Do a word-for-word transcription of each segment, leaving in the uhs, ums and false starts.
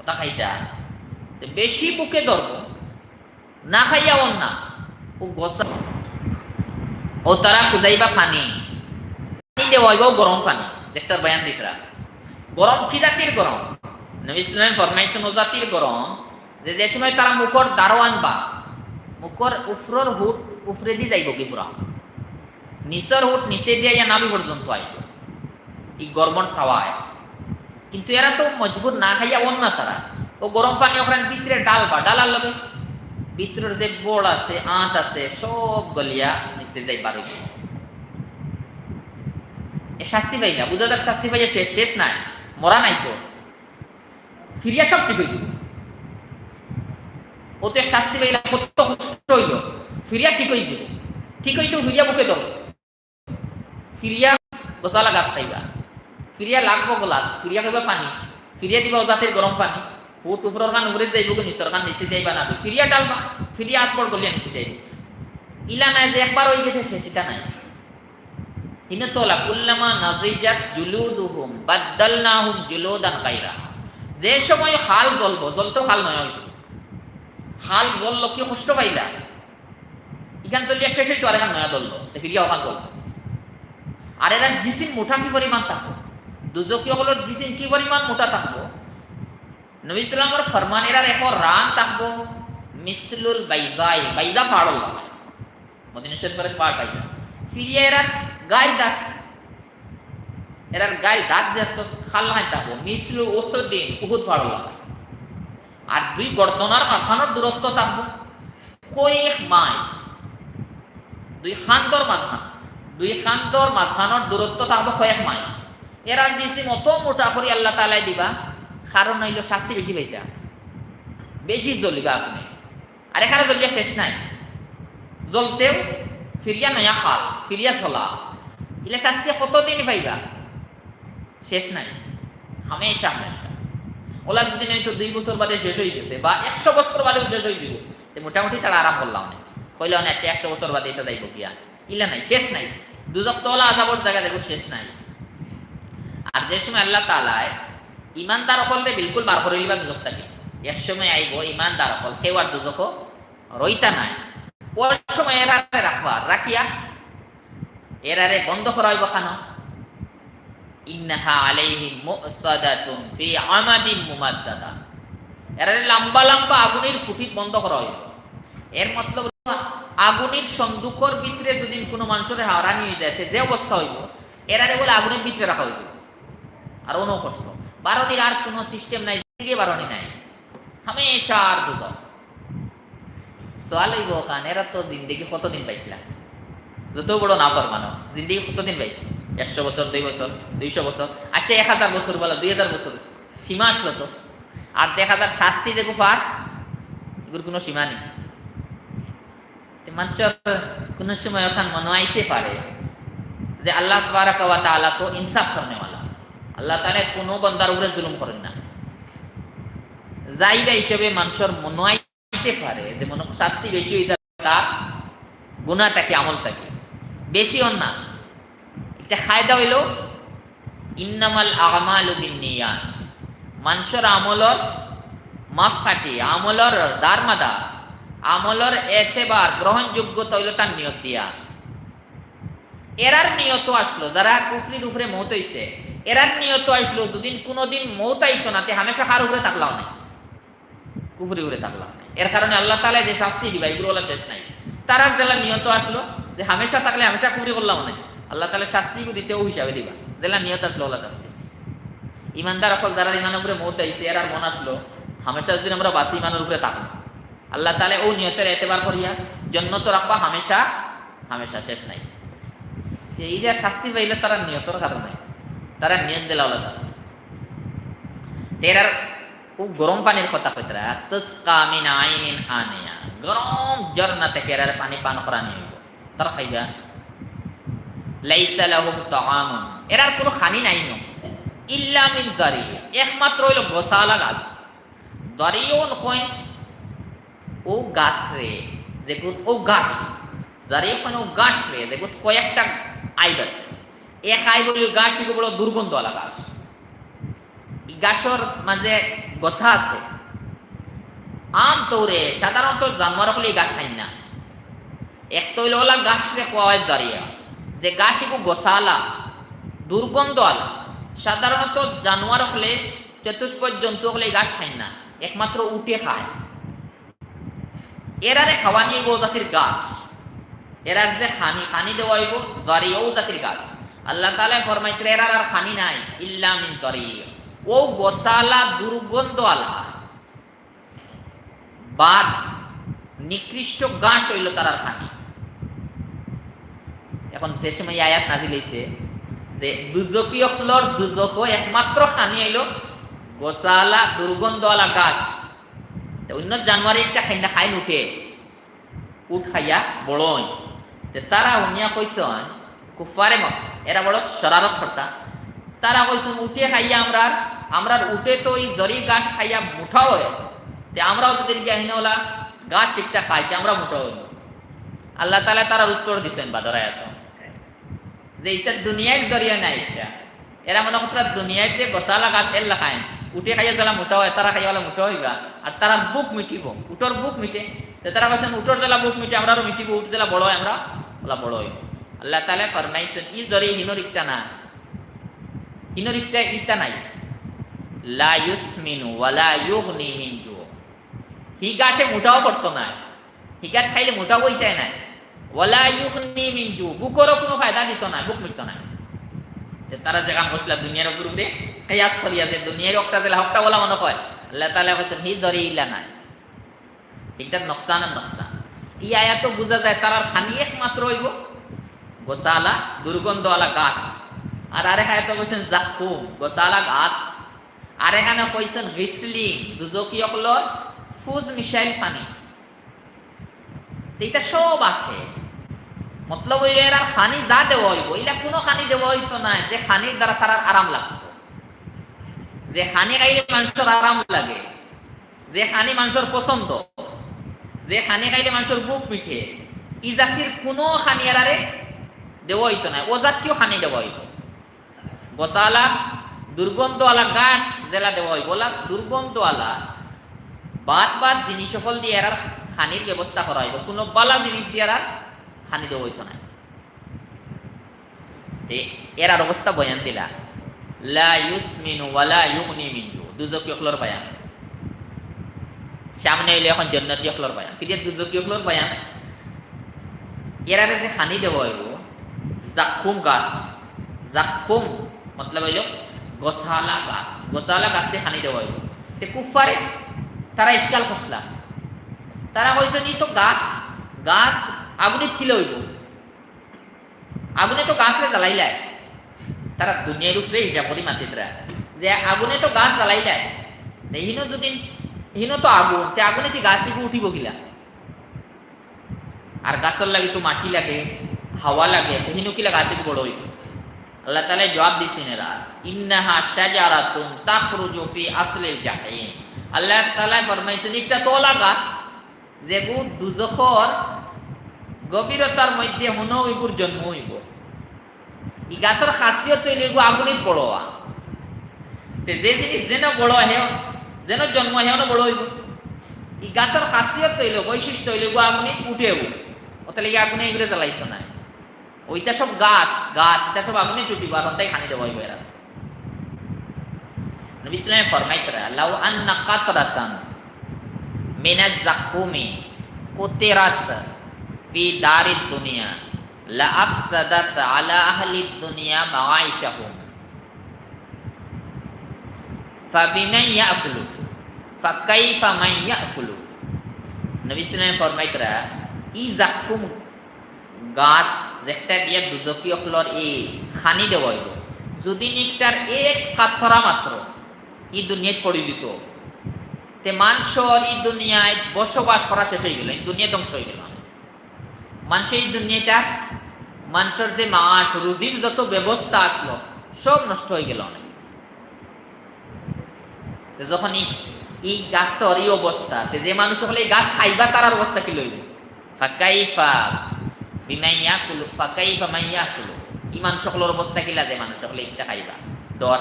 তা খাইতা। তে বেশি ভুকে ধরবো, না খাইয়া অর না, অউ গছা, অউ তারা খুজাইবা পানি, পানি দেওয়াইবা গরম পানি, দেখতার বয়ান দিতরা। গরম কি জাতির গরম? নবী সাল্লাল্লাহু আলাইহি ওয়াসাল্লাম ফরমাইছইন অউ জাতির গরম, যে, যে সময় তারা মুখর দারো আনবা, মুখর উপরর হুট উপরেদি যাইবোগি পুরা, নিচর হুট নিচেদি আইয়া নাভি পর্যন্ত আইবো, ই গরমর তাওয়ায়। কিন্তু এরা তো মজবুর, না খাইয়া অর না তারা। অউ গরম পানি অখান ভিতরে ঢালবা, ঢালার লগে ভিতরর যে বড় আছে, আঁত আছে, সব গলিয়া নিচে যাইবার অইবো। এ শাস্তি পাইলা, বুঝা যার শাস্তি পাইয়া শেষ, শেষ নাই, মরা নাই তো। ফিরিয়া সব ঠিক অইযিবো। অউ তো এক শাস্তি পাইলা, কত কষ্ট অইলো, ফিরিয়া ঠিক অইযিবো। ঠিক অইতো ফিরিয়া ভুকে ধরবো, ফিরিয়া গছাআলা গাছ খাইবা, ফিরিয়া লাগবো গলাত, ফিরিয়া খাইবা পানি, ফিরিয়া দিবা অউ জাতির গরম পানি, হুট উপরর খান উপরেদি যাইবোগি, নিচর খান নিচেদি আইবা নাভি, ফিরিয়া ঢালবা, ফিরিয়া আতবড় গলিয়া নিচেদি আইবো। ইলা নায় যে একবার অইগেছে শেষ, ইতা নায়। হিনো তো অলা, "কুল্লামা নাজিজাত জুলুদুহুম বাদদালনাহুম জুলুদান গায়রাহা।" যে সময় খাল জ্বলবো, জ্বলতেউ খাল নয়া অইযিবো। খাল জ্বললো, কি কষ্ট পাইলা? ইখান জ্বলিয়া শেষ অইতো, আরেকখান নয়া জ্বললো, তে ফিরিয়া অখান জ্বলতো। আর এরার জিসিম মোটা কি পরিমাণ থাকবো, দুজখি অকলর জিসিম কি পরিমাণ মোটা থাকবো? নবী সাল্লাল্লাহু আলাইহি ওয়াসাল্লামর ফরমান, এরার একো রান থাকবো মিসলুল বাইজাই, বাইজা পাহাড়র লাখান। মদিনা শরীফর এক পাহাড় বাইজা। ফিরিয়া এরার গাইর দাঁত, এরার গাইর দাঁত যেতো খাল লাখান থাকবো, মিসলু উহুদিন, উহুদ পাহাড়র লাখান। আর দুই গর্দনর মাঝখানর দূরত্ব থাকবো কয়েক মাইল। দুই কান্দর মাঝখান, দুই কান্দর মাঝখানর দূরত্ব থাকবো কয়েক মাইল। এরার জিসিম অত মোটা করি আল্লাহ তাআলায় দিবা, কারণ অইলো শাস্তি বেশি পাইতা, বেশি জ্বলিবা আগুনে। আর এখানে জ্বলিয়া শেষ নাই, জ্বলতেউ ফিরিয়া নয়া খাল, ফিরিয়া জ্বলা। ইলা শাস্তি কতদিন পাইবা? শেষ নাই, হামেশা, হামেশা। অলা যদি নয় তো দুই বছর বাদে শেষ অইগেছে, বা একশো বছর বাদেউ শেষ অইযিবো, তে মোটামুটি তারা আরাম করলা অনে। কইলা অনে, "আচ্ছা, একশো বছর বাদে ইতা যাইবো গিয়া।" ইলা নাই, শেষ নাই। দুজখ তো অলা আজাবর জাগা, দেখো, শেষ নাই। আর যে সময় আল্লাহ তাআলায় ইমানদার অকলরে বিলকুল বার করিলিবা দুজখ থাকি, এক সময় আইবো ইমানদার অকল, কেউ আর দুজখো রইতা নায়। অউ সময় এরারে রাখবা, রাখিয়া এরারে বন্ধ করা অইবো খানো। ইন্নাহা আলাইহিম মুসাদাতুন ফি আমাদিম মুমাদ্দাদা। এরারে লম্বা লম্বা আগুনর খুঁটিত বন্ধ করা অইবো। এর মতলব অইলো, আগুনর সন্দুকর ভিতরে যদি কুনু মানষরে হারানি অইযায়, তে যে অবস্থা অইবো, এরারে বুলে আগুনর ভিতরে রাখা অইবো। আর অনো কষ্ট। বারনির আর কুনু system নাই, জিন্দেগি বারনি নাই। হামেশার দুজখ। সওয়াল অইবো অখান, এরা তো জিন্দেগি কতদিন পাইছলা? যত বড় নাফরমান অউক, জিন্দেগি কতদিন পাইছে? একশো বছর, দুই বছর, দুইশো বছর, আচ্ছা, এক হাজার বছর বলা, দুই হাজার বছর, সীমা আছলো তো। আর দেখা যার শাস্তি যেগু পার, ইগুর কুনু সীমা নাই। তে মানষর কুনু সময় অখান মনো আইতে পারে যে আল্লাহ তাবারাকা ওয়া তাআলা তো ইনসাফ করনেওয়ালা, আল্লাহ তাআলায় কুনু বন্দার উপরে জুলুম করইন না। জাইরা হিসাবে মানষর মনো আইতে পারে যে মনো শাস্তি বেশি অইযার তার গুনা থাকি, আমল থাকি, বেশি অর না। একটা কায়দা অইলো, ইন্নামাল আমালু বিন্নিয়াত। মানষর আমলর মাপকাঠি, আমলর দারমাদার, আমলর এতেবার, গ্রহণযোগ্যতা অইলো তার নিয়ত দিয়া। এরার নিয়ত আছলো, যারা কুফরির উপরে মউত অইছে, এরার নিয়ত আছলো, যুদি কুনুদিন মউত আইতো না, তে হামেশা কার উপরে থাকলা অনে। কুফরি করে থাকলা। এর কারণে আল্লাহ তাআলায় যে শাস্তি দিবা, ইগুর অলা শেষ নাই। তারার যেলা নিয়ত আছলো যে হামেশা থাকলে হামেশা কুফরি করলা অনে, আল্লাহ তাআলায় শাস্তি ইগু দিতেউ হিসাবে দিবা। যেলা নিয়ত আছলো অলা শাস্তি। ইমানদার অকল যারার ইমানর উপরে মউত আইছে, এরার মন আছলো, হামেশা যুদি আমরা বাঁচি ইমানর উপরে থাকমু। আল্লাহ তাআলায় অউ নিয়তর এতেবার করিয়া জন্নতো রাখবা হামেশা, হামেশা শেষ নাই। তে ইলা শাস্তি পাইলা তারার নিয়তর কারণে, তারার নিয়ত যেলা অলা শাস্তি। তে এরার অউ গরম পানির কথা কইতরা, তুসকা মিন আইনিন আনিয়া, গরম ঝর্ণা থাকি এরারে পানি পান করানি অইবো, তারা খাইবা। লাইসা লাহুম তাআমুন, এরার কুনু খানি নাই নু, ইল্লা মিন জারি, একমাত্র অইলো গছাআলা গাছ। জারিউন কইন অউ গাছরে, যেগুত অউ গাছ, জারি কইন অউ গাছরে, যেগুত কয়েকটা আইব আছে। এক আইব অইলো গাছ, ইগু বড় দুর্গন্ধআলা গাছ। গাছর মাঝে গছা আছে। আম তৌরে সাধারণত জানোয়ার অকলে ই গাছ খাইন না। এক তো অইলো অলা গাছরে কওয়া অয় জরিয়া, যে গাছ ইগু গছাআলা, দুর্গন্ধআলা। সাধারণত জানোয়ার অকলে, চতুষ্পদ জন্তু অকলে ই গাছ খাইন না, একমাত্র উটে খায়। এরারে খাওয়ানি অইবো অউ জাতির গাছ, এরার যে খানি, খানি দেওয়া অইবো জরিয়া অউ জাতির গাছ। আল্লাহ তাআলায় ফরমাইতরা এরার আর খানি নাই, ইল্লা মিন জরিয়া, অউ গছাআলা দুর্গন্ধআলা বাদ নিকৃষ্ট গাছ অইলো তারার খানি। এখন যে সময় আয়াত নাজিল অইছে যে দুজখি অকলর দুজখো একমাত্র খানি অইলো গছাআলা দুর্গন্ধআলা গাছ, তে অইন্য জানোয়ারে ইটা খাইন না, খাইন উটে। উট খাইয়া বড় অইন। তে তারা হুনিয়া কইছইন, কুফফারে মক্কা, এরা বড় শরারত করতা। তারা কইছইন, উটে খাইয়া আমরার, আমরার উটে তো ই জরি গাছ খাইয়া মুটা অয়, তে আমরাও যদি গিয়া হিনো অলা গাছ ইকটা খাই, তে আমরা মুটা অইমু। আল্লাহ তাআলায় তারার উত্তর দিছইন বাদর আয়াতো। যে ইটা দুনিয়ার জরিয়া নায় ইটা। এরা মনো কররা দুনিয়ার যে গছাআলা গাছ এরলা খাইন, উটে খাইয়া যেলা মুটা অয়, তারা খাইয়া অলা মুটা অইবা, আর তারার ভুক মিটিবো, উটর ভুক মিটে। তে তারা কইছইন, উটর যেলা ভুক মিটে, আমরারও মিটিবো, উট যেলা বড় অয়, আমরা অলা বড় অইমু। আল্লাহ তাআলায় ফরমাইছইন, ই জরি হিনর ইকটা না, হিনর ইকটা ইতা নায়। লা ইউসমিনু ওয়া লা ইউগনি মিন জু। হি গাছে মুটাও করতো নায়, হি গাছ খাইলে মুটাও অইতায় নায়। ওয়ালা ইউগনি মিন জু, ভুকরও কুনু ফায়দা দিতো নায়, ভুক মিটতো নায়। তে তারা যে কাম করছিলা দুনিয়ার উপরে কিয়াস করিয়া যে দুনিয়ার হকটা যেলা হকটা অলা মনো অয়, আল্লাহ তাআলায় কইছইন, হি জরি ইলা নায়। ইটা নোকসান আর নোকসান। ই আয়াতো বুঝা যায় তারার খানি একমাত্র অইবো গছাআলা, দুর্গন্ধআলা গাছ। আর আরেক আয়াতো কইছইন জাক্কুম, গছাআলা গাছ। আর এখানে কইছইন গিসলিন, দুজখি অকলর ফুজ মিশাইল পানি। তে ইতা সব আছে। মতলব অইলো এরার খানি যা দেওয়া অইবো, ইলা কুনু খানি দেওয়া অইতো নায় যে খানির দ্বারা তারার আরাম লাগতো, যে খানি খাইলে মানষর আরাম লাগে, যে খানি মানষর পছন্দ, যে খানি খাইলে মানষর ভুক মিটে, ই জাতির কুনু খানি এরারে দেওয়া অইতো নায়, অজাতীয় খানি দেওয়া অইবো। গছাআলা, দুর্গন্ধআলা গাছ যেলা দেওয়া অইবো, অলা দুর্গন্ধআলা বাদ বাদ জিনিস অকল দি এরার খানির ব্যবস্থা করা অইবো, কুনু বালা জিনিস দি এরার খানি দেওয়া অইতো নায়। তে এরার অবস্থা বয়ান দিলা, লা ইউসমিনু ওয়া লা ইউগনি মিন জু, দুজখি অকলর বয়ান। সামনে অইলো এখন জন্নতি অকলর বয়ান, ফিরিয়া দুজখি অকলর বয়ান। এরারে যে খানি দেওয়া অইবো, জাক্কুম গাছ, জাক্কুম মতলব অইলো গছাআলা গাছ, গছাআলা গাছ দি খানি দেওয়া অইবো। তে কুফফারে তারা ইশকাল করছিলা, তারা কইছইন, ই তো গাছ, গাছ আগুনিত কিলা অইবো? আগুনে তো গাছরে জ্বালাইলায়। তারা দুনিয়ার উপরে হিসাব করি মাতিতরা যে আগুনে তো গাছ জ্বালাইলায়, তে হিনো যদি, হিনো তো আগুন, তে আগুনে দি গাছ ইগু উঠিবো কিলা? আর গাছর লাগি তো মাটি লাগে, হাওয়া লাগে, তে হিনো কিলা গাছ ইগু বড় অইতো? আল্লাহ তাআলায় জবাব দিছইন এরার, ইন্নাহা শাজারাতুন তাখরুজু ফি আসলিল জাহিম। আল্লাহ তাআলায় ফরমাইছইন, ইটা তো অলা গাছ, যেগু দুজখর গভীরতার মধ্যে হুনো ইগুর জন্ম অইবো। ই গাছর খাসিয়ত অইলো ইগু আগুনিত বড় অওয়া। তে যে জিনিস যেন বড় অয়, যেন জন্ম অয়, হেন বড় অইবো। ই গাছর খাসিয়ত অইলো, বৈশিষ্ট্য অইলো ইগু আগুনিত উঠেও। অতার লাগি আগুনে ইগুরে জ্বালাইতো নায়। অউ ইতা সব গাছ, গাছ, ইতা সব আগুনিত উঠিবো, আর অতায় খানি দেওয়া অইবো এরারে। নবী সাল্লাল্লাহু আলাইহি ওয়াসাল্লাম ফরমাইতরা, লাউ আন্না কাতরাতান মিনাজ জাক্কুমি কুতিরাত ফি দারিদ দুনিয়া লা আফসাদাত আলা আহলিদ দুনিয়া মাআইশাহুম। ফাবিমান ইয়াকুলু? ফাকাইফা মান ইয়াকুলু? নবী সাল্লাল্লাহু আলাইহি ওয়াসাল্লাম ফরমাইতরা, ই জাক্কুম গাছ যেটা দিয়া দুজখি অকলর ই খানি দেওয়া অইবো, যুদি ইকটার এক কাতরা মাত্র ই দুনিয়াত পড়ি দিতো, তে মানষর ই দুনিয়াত বসবাস করা শেষ অইগেলো, ই দুনিয়া ধ্বংস অইগেলো। মানষর ই দুনিয়াটা, মানষর যে মাস রুজির যত ব্যবস্থা আছলো, সব নষ্ট অইগেলো। তে যখন ই, ই গাছর ই অবস্থা, তে যে মানুষ অকলে ই গাছ খাইবা, তারার অবস্থা কিলা অইবো? ফাকাইফা বিমান ইয়াকুলু, ফাকাইফা মান ইয়াকুলু। ই মানুষ অকলর অবস্থা কিলা, যে মানুষ অকলে ইটা খাইবা? ডর।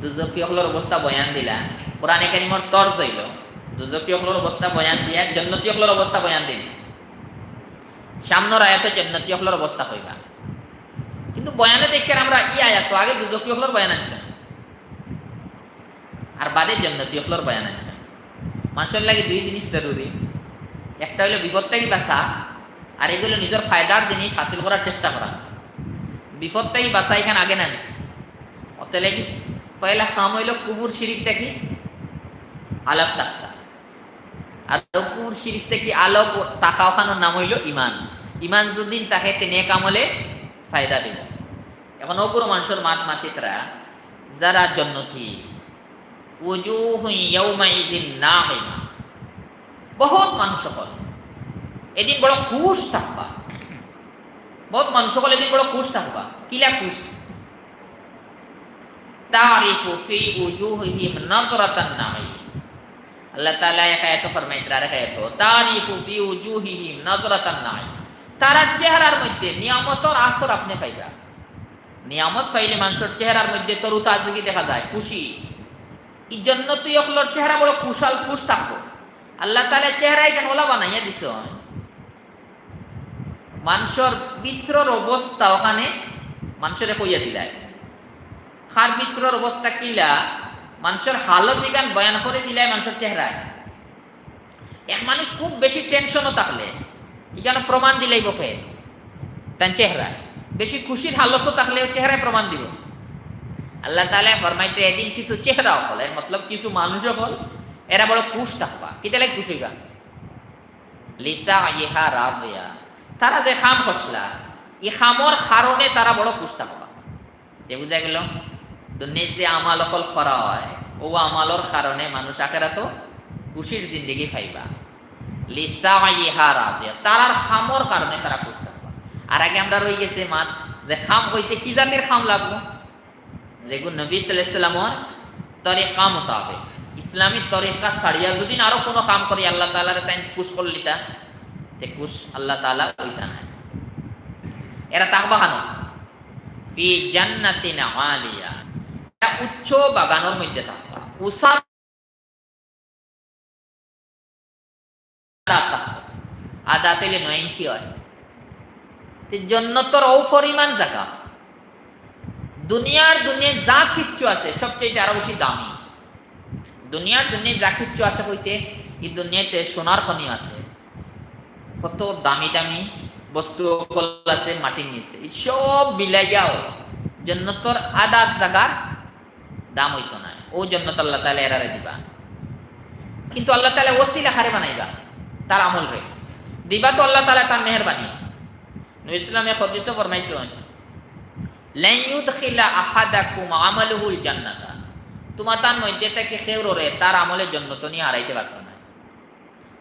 দুজখি অকলর অবস্থা বয়ান দিলা। কোরআনে কারিমর তর্জ অইলো, দুজখি অকলর অবস্থা বয়ান দিয়া জন্নতি অকলর অবস্থা বয়ান দিন। সামনর আয়াতো জন্নতি অকলর অবস্থা কইবা, কিন্তু বয়ানে দেখি আমরা ই আয়াত তো আগে দুজখি অকলর বয়ান আনছইন, আর বাদে জন্নতি অকলর বয়ান আনছইন। মানষর লাগি দুই জিনিস জরুরি, একটা অইলো বিপদ থাকি বাঁচা, আর এগুলো নিজর ফায়দার জিনিস হাসিল করার চেষ্টা করা। বিপদ থাকি বাঁচা ইখান আগে নেন, অতে লাগি পয়লা কাম অইলো কুফুর শিরিক থাকি আলাপ থাকতা। আর কুফুর শিরিক থাকি আলাপ থাকা অখানর নাম অইলো ইমান। ইমান যুদি থাকে তে নেক আমলে ফায়দা দিবো। এখন অগুলো মানষর মাত মাতিতরা যারা জন্নতি, উজুহুন ইয়াউমাইজিন নাইমা। বহুত মানুষ অকল এদিন বড় খুশ থাকবা। বহুত মানুষ অকল এদিন বড় খুশ থাকবা। কিলা খুশ? তারিফু ফি উজুহিহিম নাজরাতান নাঈম। আল্লাহ তাআলা এক আয়াতো ফরমাইতরা, আরেক আয়াতো, তারিফু ফি উজুহিহিম নাজরাতান নাঈম। তারার চেহারার মধ্যে নিয়ামতর আসর আপনে পাইবা। নিয়ামত পাইলে মানষর চেহারার মধ্যে তরুতাজগি দেখা যায়, খুশি। ই জন্নতি অকলর চেহারা বড় খুশাল, খুশ থাকবো। আল্লাহ তাআলা চেহারা ইখান অলা বানাইয়া দিছইন, মানষর ভিতরর অবস্থা অখানে মানষরে কইয়া দিলায়। কার ভিতরর অবস্থা কিলা, মানষর হালত ইখান বয়ান করি দিলায় মানষর চেহারায়। এক মানুষ খুব বেশি টেনশনো থাকলে, ইখানো প্রমাণ দিলাইবো কে? তান চেহারায়। বেশি খুশির হালতো থাকলে চেহারায় প্রমাণ দিবো। আল্লাহ তাআলায় ফরমাইতরা এদিন কিছু চেহারা অকল, এর মতলব কিছু মানুষ অকল, এরা বড় খুশ থাকবা। কিতা লাগি খুশ অইবা? লিসাইহা রাদিয়া। তারা যে কাম করছলা, ই কামর কারণে তারা বড় খুশ থাকবা। তে বুঝা গেলো, দুনিয়াত যে আমাল অকল করা অয়, অউ আমালর কারণে মানুষ আখেরাতো খুশির জিন্দেগি পাইবা। লিসাইহা রাদিয়া, তারার কামর কারণে তারা খুশ থাকবা। আর আগে আমরা রইগেছে মাত, যে কাম কইতে কি জাতির কাম লাগবো? যেগু নবী সাল্লাল্লাহু আলাইহি ওয়াসাল্লামর তরিকা মোতাবেক, ইসলামী তরিকা ছাড়িয়া যুদি আরো কুনু কাম করি আল্লাহ তাআলারে চাইন খুশ করলিতা, তে খুশ আল্লাহ তাআলা অইতা নায়। এরা থাকবা কানো? ফি জান্নাতিন আলিয়া, এরা উচ্চ বাগানর মধ্যে থাকবা। উসার আদাত অইলে নয় ইঞ্চি অয়। তে জন্নতর অউ পরিমাণ জাগা। দুনিয়ার, দুনিয়ার যা কিচ্ছু আছে, সবচাইতে আরো বেশি দামি। দুনিয়ার, দুনিয়ার যা কিচ্ছু আছে কইতে, ই দুনিয়াতে সোনার খনি আছে, কত দামি দামি বস্তু অকল আছে মাটির নিচে, ই সব মিলাইয়াও জন্নতর আদাত জাগার দাম অইতো নায়। অউ জন্নত আল্লাহ তাআলায় এরারে দিবা। কিন্তু আল্লাহ তাআলায় ওসিলা কারে বানাইবা? তার আমলরে। দিবা তো আল্লাহ তাআলায় তার মেহেরবানি। নবী সাল্লাল্লাহু আলাইহি ওয়াসাল্লামে এক হাদিসো ফরমাইছইন, "লান ইউদখিলা আহাদাকুম আমালুহুল জান্নাতা।" তুমাতার মধ্যে থাকি কেউরে তার আমলে জন্নতো নি হারাইতে পারতো নায়।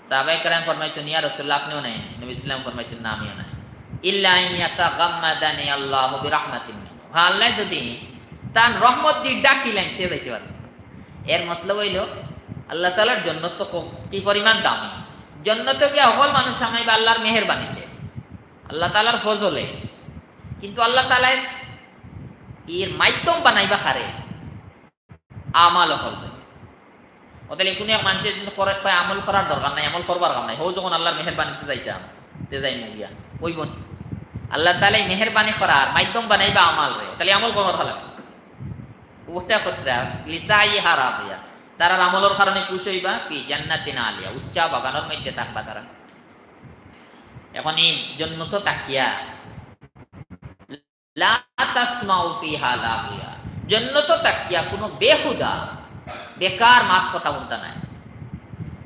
সাহাবায়ে কেরাম ফরমাইছইন, "ইয়া রাসূলুল্লাহ, আপনেও নায় নি?" নবী সাল্লাল্লাহু আলাইহি ওয়াসাল্লাম, "নামিও নায়।" "ইল্লা আন ইয়াতাগাম্মাদানি আল্লাহু বিরাহমাতিন মিনহু।" হ্যাঁ, আল্লায় যুদি তান রহমত দি ডাকিলাইন, তে যাইতে পারবো। এর মতলব অইলো, আল্লাহ তাআলার জন্নত তো খুব, কি পরিমাণ দামি। জন্নতো গিয়া হকল মানুষ হামাইবা আল্লাহর মেহেরবানিতে, আল্লাহ তাআলার ফজলে। কিন্তু আল্লাহ তাআলায় এর মাধ্যম বানাইবা কারে? আমাল অকল। অতালে কুনু এক মানষে যুদি কয়, কয়, "আমল করার দরকার নাই, আমল করবার কাম নাই, হউ যখন আল্লাহর মেহেরবানিতে যাইতাম, তে যাইমু গিয়া।" অইবো নি? আল্লাহ তাআলায় মেহেরবানি করার মাধ্যম বানাইবা আমালরে, অতালে আমল করার লাগবো। উল্টা করতে, লিসাইহা রাদিয়া। তারার আমলর কারণে খুশ অইবা, ফি জান্নাতিন আলিয়া, উচ্চা বাগানর মধ্যে থাকবা তারা। এখন ই জন্নতো থাকিয়া লা তাসমাউ ফিহা লাগওয়া। জন্নতো থাকিয়া কুনু বেহুদা, বেকার মাত-কথা হুনতা নায়।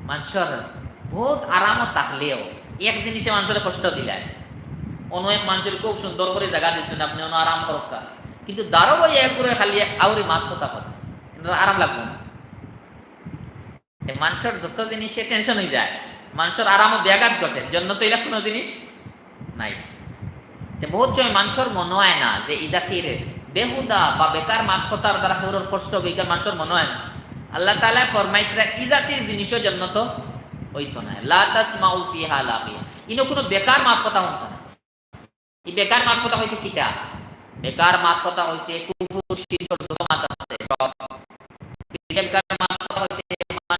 মানষর বউত আরামো থাকলেও এক জিনিসে মানষরে কষ্ট দিলায়। অনো এক মানষরে খুব সুন্দর করি জাগা দিছইন, আপনে অনো আরাম করউক্কা, কিন্তু দারো বইয়া এগুরে খালি আউরি মাত-কথা কয়, এনরে আরাম লাগবো না। তে মানষর যত জিনিসে টেনশন অইযায়, মানষর আরামো ব্যাঘাত ঘটে, জন্নতো ইলা কুনু জিনিস নাই। তে বউত সময় মানষর মনো অয় না যে ই জাতির বেহুদা বা বেকার মাত-কথার দ্বারা কেউরর কষ্ট অইবো, ইখান মানষর মনো অয় না। আল্লাহ তাআলায় ফরমাইতরা ই জাতির জিনিসও জন্নতো অইতো নায়। লা তাসমাউ ফিহা লাগওয়া। ইনো কুনু বেকার মাত-কথা হুনতা নায়। ই বেকার মাত-কথা কইতে কিতা? বেকার মাত-কথা কইতে কুফুর শিরকর যত মাত আছে সব। বিধান কার মাফ